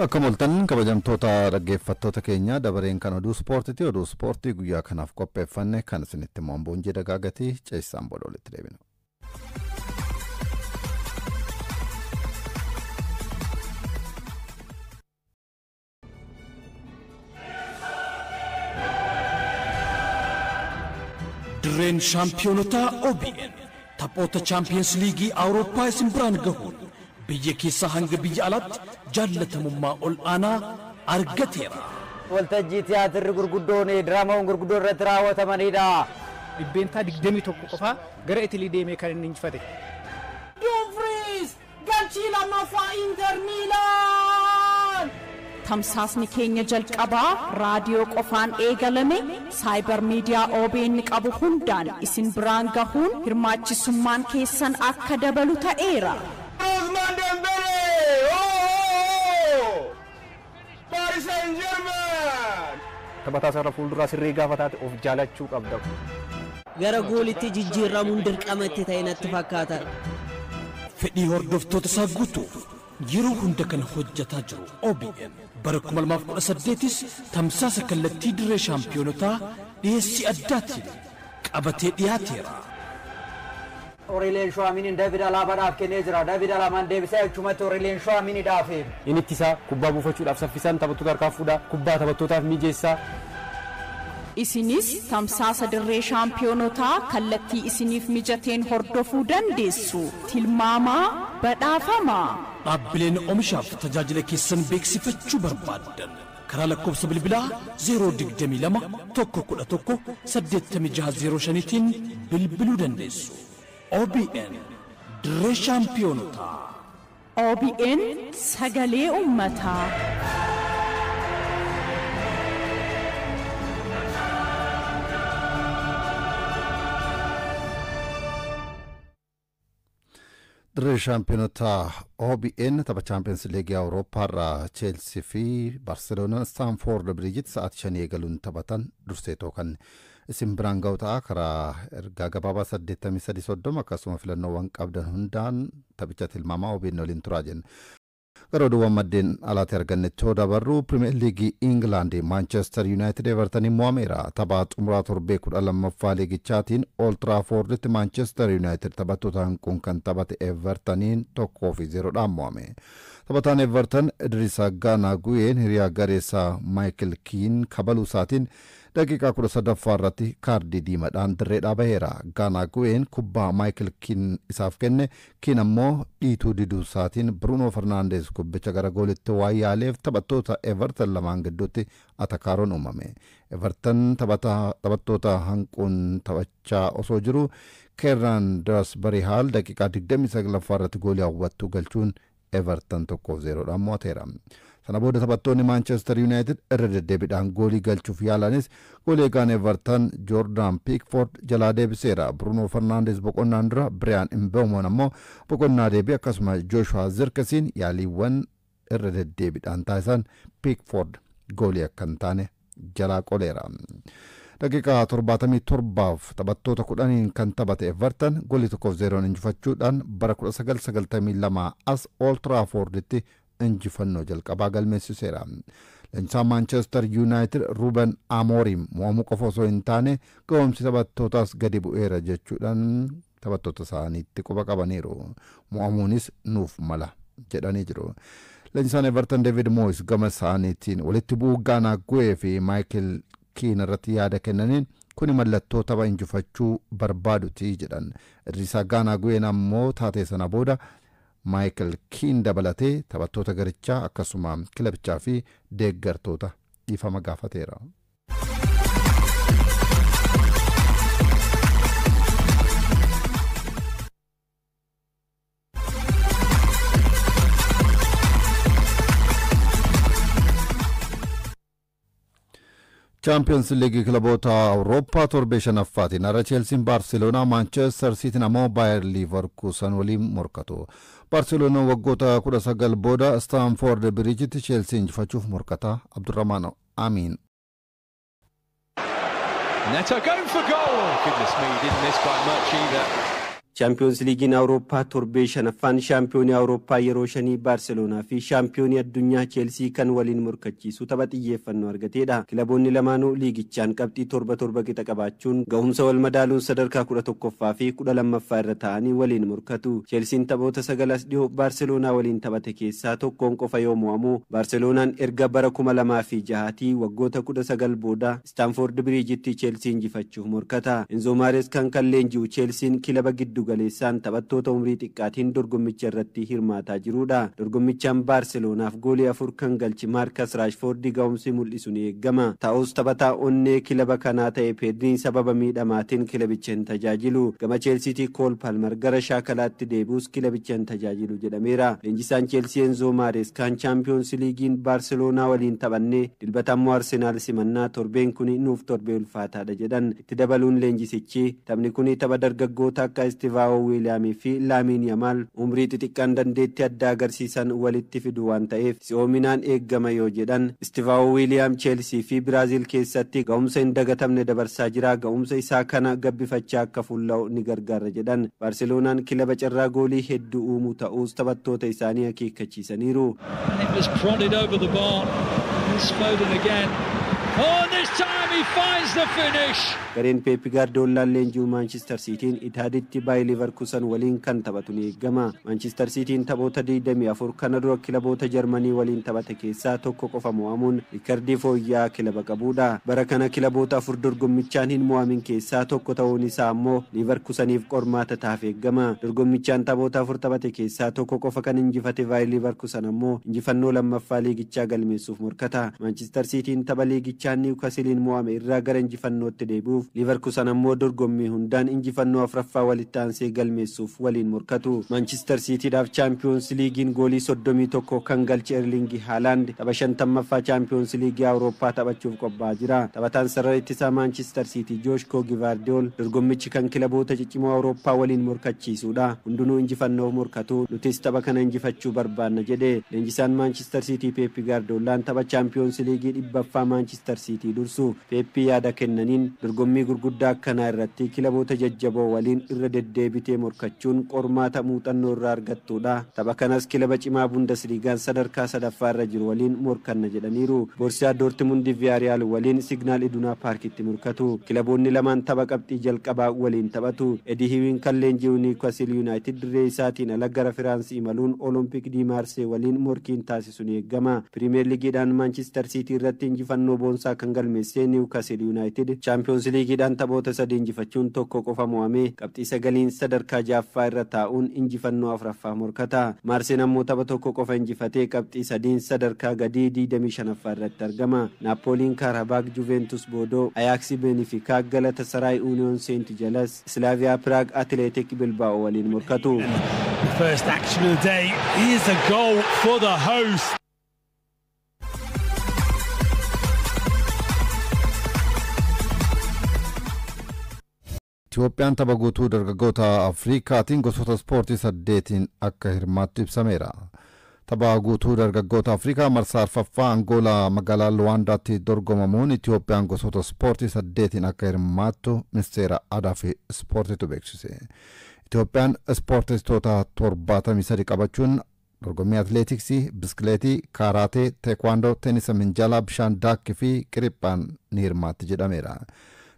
Akka moltan kabajamtoota dhaggeeffattoota keenya, dabareen kan oduu ispoortiiti. Oduu ispoortii guyyaa kanaaf qopheeffanne kan isinitti immoo Boonjee Dagaagatii ceessaan booda walitti deebina. Dirreen Shaampiyonotaa OBN taphoota Chaampiyoons Liigii Awurooppaa isin biraan gahuun biyya keessaa hanga biyya alaatti jaallatamummaa ol aanaa argateera. Waltajjii tiyaatirri gurguddoon, diraamawwan gurguddoon irratti raawwatamanidha. 21% qofaa gara Itilii deemee kan inni injifate. Dumfries, galchii lammaffaa Inter Miilaan! Tamsaasni keenya jalqabaa raadiyoo qofaan eegalame cyber miidiyaa OBN qabu hundaan isin biraan gahuun hirmaachisummaan keessan akka dabalu ta'eera. Ousmane Dembele! Oh! Paris Saint-Germain! Taphataa sarara fuulduraa sirrii gaafa taate of jaalachuu qabda. Gara goolitti jijjiirramuun dirqama itti ta'e natti fakkaata. Fedhii hordoftoota isaa guutuuf yeroo hunda kan hojjetaa jiru OBN bara 2018s tamsaasa kallattii dirree shaampiyonotaa dhiyeessii addaatiin qabatee dhiyaateera. Aurelien Chouamini David Alabaadhaaf kennee jira. David Alabaan deebisee achumatti Aurelien Chouaminiidhaaf. Inni ittisaa kubbaa buufachuudhaaf saffisaan taphattoota harkaa fuudhaa, kubbaa taphattootaaf mijeessaa. Isinis tamsaasa dirree shaampiyonotaa kallattii isiniif mijateen hordofuu dandeessu. Tilmaamaa, badhaafamaa. Dhaabbileen oomishaaf tajaajila keessan beeksifachuu barbaaddan karaa lakkoofsa bilbilaa 022 111 8605tiin bilbiluu dandeessu. OBN, dirree shaampiyonotaa. OBN, sagalee uummataa. Dirree Shaampiyonotaa OBN, tapha Chaampiyoons Liigii Awurooppaarraa Cheelsii fi Baarseloonaan Staanfoord Biriijitti sa'aatii 5 eegaluun taphatan durseetoo kan isin biraan ga'u ta'a. Karaa ergaa gabaabaa 8330 akkasuma filannoowwan qabdan hundaan taphicha tilmaamaa, OBN waliin turaa jenna. Gara oduuwwan maddeen alaatti argannetti yoo dabarru, Pirimeer Liigii Ingilaandi, Maanchestar Yuunaayitid Evertaniin mo'ameera. Tapha xumuraa torbee 12ffaa liigichaatiin Old Traafoorditti Maanchestar Yuunaayitid taphattoota hanquun kan taphate Evertaniin 1-0dhaan mo'ame. Taphataan Everton Idrisa Gaanaa Guyeen hiriyaa gareessaa Maayikil Kiin kabaluu isaatiin daqiiqaa 13ffaa irratti kaardii diimaadhaan dirreedhaa baheera. Gaanaa Guyeen kubbaa Maayikil Kiin isaaf kenne, Kiin ammoo dhiituu diduu isaatiin Bruno Fernandes kubbicha gara goolitti waan yaaleef taphattoota Everton lamaan gidduutti atakaaroon uumame. Everton taphattoota hanquun taphachaa osoo jiru Keeraan Dewsbury Hall daqiiqaa 29ffaa irratti goolii hawwattuu galchuun Everton 1-0dhaan mo'ateera. Sana booda taphattoonni Maanchestar Yuunaayitid irra deddeebiidhaan goolii galchuuf yaalanis goolii eegaan Everton Joordaan Piikford jalaa deebiseera. Bruno Fernandes boqonnaan dura, Biriyaan Imbeemoon ammoo boqonnaa deebii, akkasuma Jooshuwaa Zirkasiin yaaliiwwan irra deddeebiidhaan taasisan Piikford goolii akka hin taane jalaa qoleera. Daqiiqaa 77f taphattoota 10n kan taphate Everton goolii 1-0n injifachuudhaan bara 1992 as Old Traafoorditti injifannoo jalqabaa galmeessiseera. Leenjisaan Maanchestar Yuunaayitid Ruben Amorim mo'amuu qofa osoo hin taane ga'umsi taphattootaas gadi bu'eera jechuudhaan taphattoota isaaniitti quba qabaniiru. Mo'amuunis nuuf mala jedhanii jiru. Leenjisaan Everton David Moyes gama isaaniitiin walitti bu'uu Gaanaa Gu'ee fi Maayikil Kiin irratti yaada kennaniin, kuni mallattoo tapha injifachuu barbaaduti jedhan. Idriisaa Gaanaa Gu'een ammoo taatee sana booda Maayikil Kiin dabalatee taphattoota garichaa akkasuma kilabichaa fi deeggartoota dhiifama gaafateera. Chaampiyoons Liigii kilaboota Awurooppaa torbee shanaffaatiin har'a Cheelsiin Baarseloonaa, Maanchestar Siitiin ammoo Baayer Liivarkuusan waliin morkatu. Baarseloonaan waggoota 19 booda Staanfoord Biriijitti Cheelsii injifachuuf morkata. Abdurrahmaan Amiin. Neto going for goal. Goodness me, he didn't miss by much either. Chaampiyoons Liigiin Awurooppaa torbee shanaffaan shaampiyoonii Awurooppaa yeroo shanii Baarseloonaa fi shaampiyoonii addunyaa Cheelsii kan waliin morkachiisu tapha xiyyeeffannoo argateedha. Kilaboonni lamaanuu liigichaan qabxii torba torba qixa qabaachuun ga'umsa wal madaaluun sadarkaa 11ffaa fi 12ffaa irra ta'anii waliin morkatu. Cheelsiin taphoota sagal as dhiyoo Baarseloonaa waliin taphate keessaa tokkoon qofa yoo mo'amu, Baarseloonaan erga bara 2006 waggoota 19 booda Istaanfoord Biriijitti Cheelsii injifachuuf morkata. Enzo Maareskaan kan leenji'u Cheelsiin kilaba giddu galeessaan taphattoota umrii xiqqaatiin dorgommicha irratti hirmaataa jirudha. Dorgommichaan Baarseloonaaf goolii afur kan galche Maarkas Raashfoordi ga'umsi mul'isu ni eegama. Ta'us taphataa onnee kilaba kanaa ta'e Peedriin sababa miidhamaatiin kilabicha hin tajaajilu. Gama Cheelsiitii Kool Palmer gara shaakalaatti deebi'us kilabicha hin tajaajilu jedhameera. Leenjisaan Cheelsii Enzo Maareskaan Chaampiyoons Liigiin Baarseloonaa waliin taphannee dilbata ammoo Arsenaal simannaa, torbeen kun nuuf torbee ulfaataadha jedhan. Itti dabaluun leenjisichi taphni kun tapha dargaggoota akka Istivaa'oo Wiiliyaamii fi Laamiin Yamaal umrii xixiqqaan dandeettii addaa agarsiisan walitti fidu waan ta'eef si'oominaan eeggama yoo jedhan, Istivaa'oo Wiiliyaam Cheelsii fi Biraaziil keessatti ga'umsa hin dagatamne dabarsaa jira, ga'umsa isaa kana gabbifachaa akka fulla'u ni gargaara jedhan. Baarseloonaan kilaba carraa goolii hedduu uumuu ta'us taphattoota isaanii akeekkachiisaniiru. And it was prodded over the bar. Here's Foden again. Oh, and this time he finds the finish. Gareen Peep Gaardiolaan leenji'u Maanchister Siitiin Itaaditti Baayir Liivarkusan waliin kan taphatu ni eegama. Maanchister Siitiin taphoota 24 kana dura kilaboota Jarmanii waliin taphate keessaa tokko qofa mo'amuun riikardii fooyya'aa kilaba qabudha. Bara kana kilaboota afur dorgommichaan hin mo'amin keessaa tokko ta'uun isaa ammoo Liivarkusaniif qormaata taaf eegama. Dorgommichaan taphoota afur taphate keessaa tokko qofa kan injifate Baayir Liivarkusan ammoo injifannoo lammaffaa liigichaa galmeessuuf morkata. Maanchister Siitiin tapha liigichaa Niwukasiliin mo'ame irraa gara injifannootti deebi'uuf, Liivarkusan ammoo dorgommii hundaan injifannoo afraffaa walitti aansee galmeessuuf waliin morkatu. Maanchister Siitiidhaaf Chaampiyoons Liigiin goolii 31 kan galche Erlingi Haalaand tapha 50ffaa Chaampiyoons Liigii Awurooppaa taphachuuf qophaa'aa jira. Taphataan sarara ittisaa Maanchister Siitii Jooshkoo Givaardiyool dorgommichi kan kilaboota ciccimoo Awurooppaa waliin morkachiisuudha. Hundinuu injifannoof morkatu, nutis tapha kana injifachuu barbaanna jedhe. Leenjisaan Maanchister Siitii Peeppi Gaardiolaan tapha Chaampiyoons Liigii 100ffaa Maanchister Siitii dursu Peeppi yaada kennaniin, dorgommii gurguddaa akkanaa irratti kilaboota jajjaboo waliin irra deddeebitee morkachuun qormaata muuxannoo irraa argattudha. Tapha kanas kilaba cimaa Bundesliigaan sadarkaa sadaffaa irra jiru waliin morkanna jedhaniiru. Boorsiyaa Doortimundi Viyaariyaal waliin Signaal Idunaa Paarkitti morkatu. Kilaboonni lamaan tapha qabxii jalqabaa waliin taphatu. Edii Hiwiin kan leenji'u Niwukasil Yuunaayitid dirree isaatiin ala gara Firaansii imaluun Olompik Di Maarsee waliin morkiin taasisu ni eegama. Pirimeer Liigiidhaan Maanchister Siitii irratti injifannoo boonsaa kan galmeesse Niwukasil Yuunaayitid Chaampiyoons Liigiidhaan taphoota sadii injifachuun tokko qofa mo'amee qabxii sagaliin sadarkaa ja'affaa irra taa'uun injifannoo afuraffaa morkata. Maarseen ammoo tapha tokko qofa injifatee qabxii sadiin sadarkaa gadii 25ffaa irratti argama. Naappooliin Kaarabaag, Juventus Boodoo, Ayaaksi Beenifikaa, Galata Saraay Uniyoon Seent Jalas, Islaaviyaa Piraag Atileetik Bilbaa'oo waliin morkatu. The first action of the day is a goal for the host. Itoophiyaan tapha guutuu dargaggoota Afrikaatiin gosoota ispoortii saddeetiin akka hirmaattu ibsameera. Tapha guutuu dargaggoota Afrikaa marsaa arfaffaa Angoolaa magaalaa Luwaandaatti dorgomamuun Itoophiyaan gosoota ispoortii saddeetiin akka hirmaattu ministeera aadaa fi ispoortiitu beeksise. Itoophiyaan ispoortistoota 73 qabachuun dorgommii atileetiksii, biskileetii, kaaraatee, teekwaandoo, teenisa minjaalaa, bishaan daakkii fi qiriphaan ni hirmaatti jedhameera.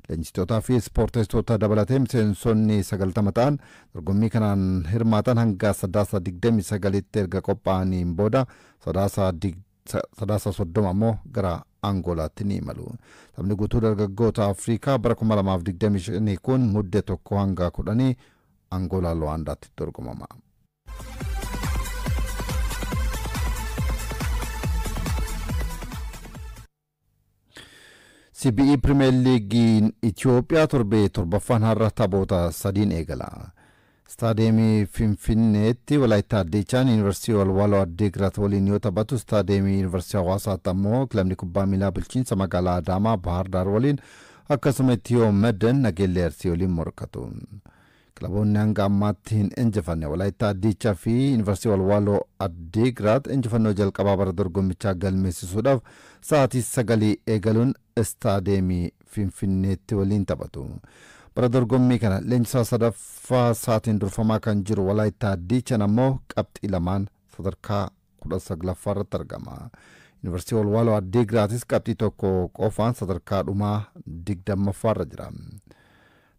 Leenjistootaa fi ispoortistoota dabalatee miseensonni 90 ta'an dorgommii kanaan hirmaatan hanga Sadaasa 29tti erga qophaa'aniin booda Sadaasa 30 ammoo gara Angoolaatti ni imalu. Taphni guutuu dargaggoota Afrikaa bara 2025 kun Mudde 1 hanga 10 Angoolaa Luwaandaatti dorgomama. CBE Pirimeer Liigiin Itoophiyaa torbee torbaffaan har'a taphoota sadiin eegala. Staadeemii Finfinneetti Walaayittaa Diichaan Yuunivarsiitii Walwaaloo Addiigiraat waliin yoo taphatu, Staadeemii Yuunivarsiitii Hawaasaatti ammoo kilabni kubbaa miilaa bulchiinsa magaalaa Adaamaa Baahar Daar waliin, akkasuma Itiyoo Madden Nageellee Arsii waliin morkatu. Kilaboonni hanga ammaatti hin injifanne Walaayittaa Diichaa fi Yuunivarsiitii Walwaaloo Addiigiraat injifannoo jalqabaa bara dorgommichaa galmeessisuudhaaf sa'aatii 9 eegaluun Istaadeemii Finfinneetti waliin taphatu. Bara dorgommii kana leenjisaa sadaffaa sa'aatiin durfamaa kan jiru Walaayittaa Diichaan ammoo qabxii 2n sadarkaa 19ffaa irratti argama. Yuunivarsiitii Walwaaloo Addiigiraatis qabxii 1 qofaan sadarkaa dhumaa 20ffaa irra jira.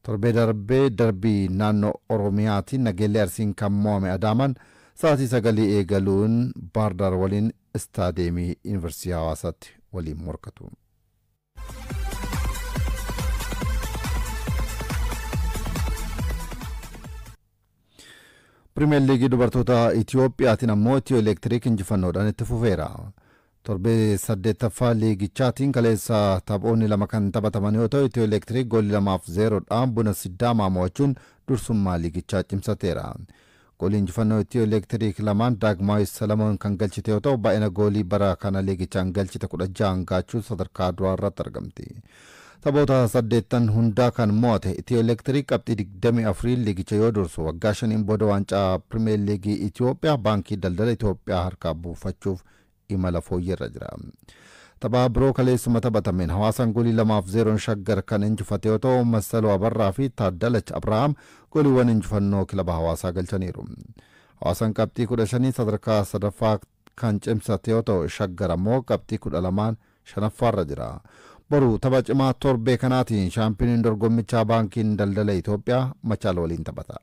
Torbee darbee darbii naannoo Oromiyaatiin Nageellee Arsiin kan mo'ame Adaamaan sa'aatii 9 eegaluun Baardaar waliin Istaadeemii Yuunivarsiitii Hawaasaatti waliin morkatu. Pirimeer Liigii dubartoota Itiyoophiyaatiin ammoo Itiyoo Elektiriik injifannoodhaan itti fufeera. Torbee 8ffaa liigichaatiin kaleessa taphoonni 2 kan taphataman yoo ta'u, Itiyoo Elektiriik goolii 2-0dhaan Buna Sidaamaa mo'achuun dursummaa liigichaa cimsateera. Goolii injifannoo Itiyoo Elektiriik lamaan Daagmaawis Salamoon kan galchite yoo ta'u, baay'ina goolii bara kana liigichaan galchite 16 gaachuun sadarkaa duraa irratti argamti. Taphoota 8 hundaa kan mo'ate Itiyoo Elektiriik qabxii 24 liigicha yoo dursu, waggaa 5n booda waancaa Pirimeer Liigii Itiyoophiyaa Baankii Daldala Itiyoophiyaa harkaa buufachuuf imala fooyyerra jira. Tapha biroo kaleessuma taphatameen Hawaasaan goolii 2-0n Shaggar kan injifate yoo ta'u, Massaloo Abarraa fi Taaddalach Abrahaam gooliiwwan injifannoo kilaba Hawaasaa galchaniiru. Hawaasaan qabxii 15 sadarkaa sadaffaa kan cimsate yoo ta'u, Shaggar ammoo qabxii 12n shanaffaarra jira. Boru tapha cimaa torbee kanaatiin shaampiyooniin dorgommichaa Baankiin Daldala Itoophiyaa Machaal waliin taphata.